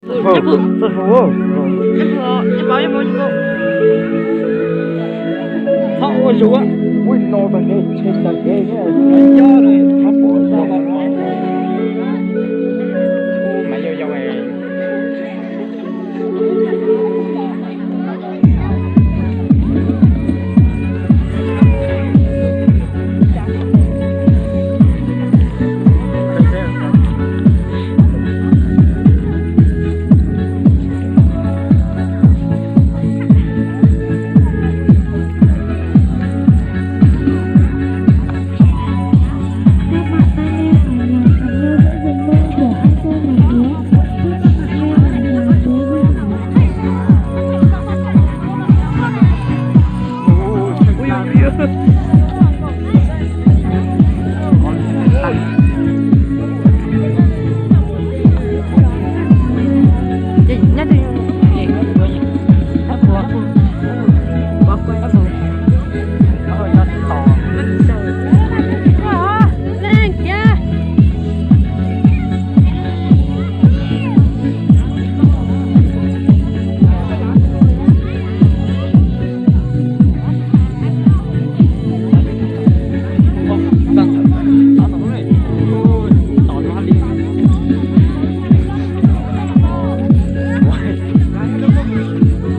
Txawj hlub, txawj hlub. Txhob ua zoo, ua no tag kev, tag kev.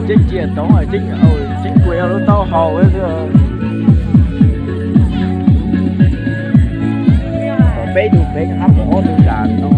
Tseeb cia toov, tseeb, tseeb kuj yog lub taub hau xwb. Peb tus peb hab mus ob tug zam no.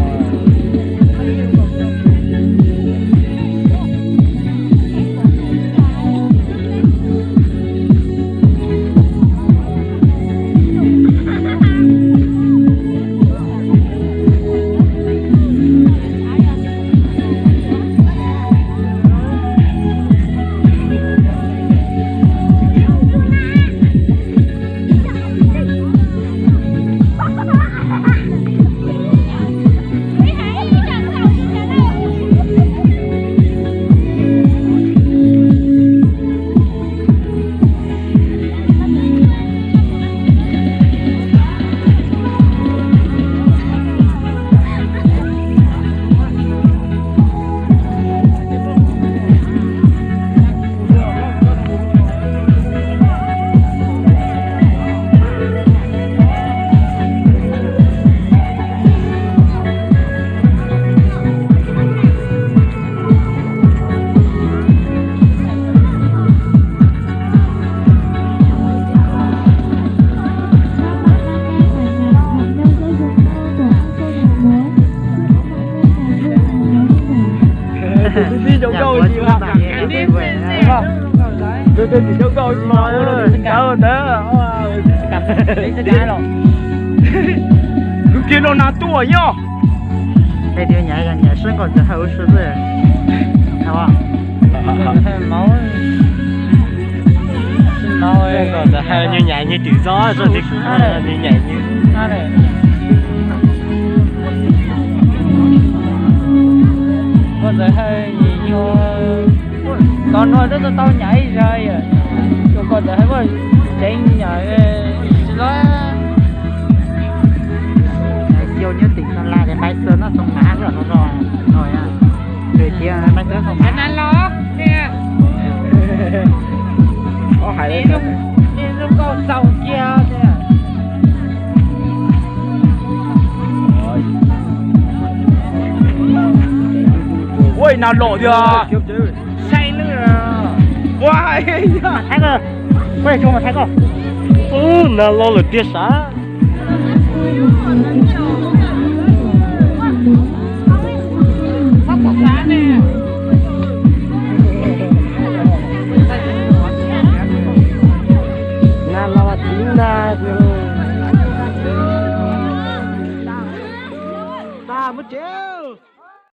Tus tib zoo nkauj tsis, tus tib zoo nkauj tsis los ntawd. Kwv kiag no na tuaj nyob. Nyav sab nkaus ntawd hawm ua si xwb. Nyav nyav twm txob, nyav nyav. Koj ntawd hawm, koj no twb tau nyav ib zaug, koj ntawd hawm koj tsev nyav tsis los. Yog nyob tim Xas Las ces Npaiv Xwm no xoo mav lawm no, no, no, Npaiv Xwm xoo mav los. Hais zoo nkauj txaus kiag. Ua na los tiag. Saib lwm. Ua, Thaib koj, koj tso mas Thaib koj. Ub, na los lawm tiag sav. Na los txiv na. Tag muab tsev.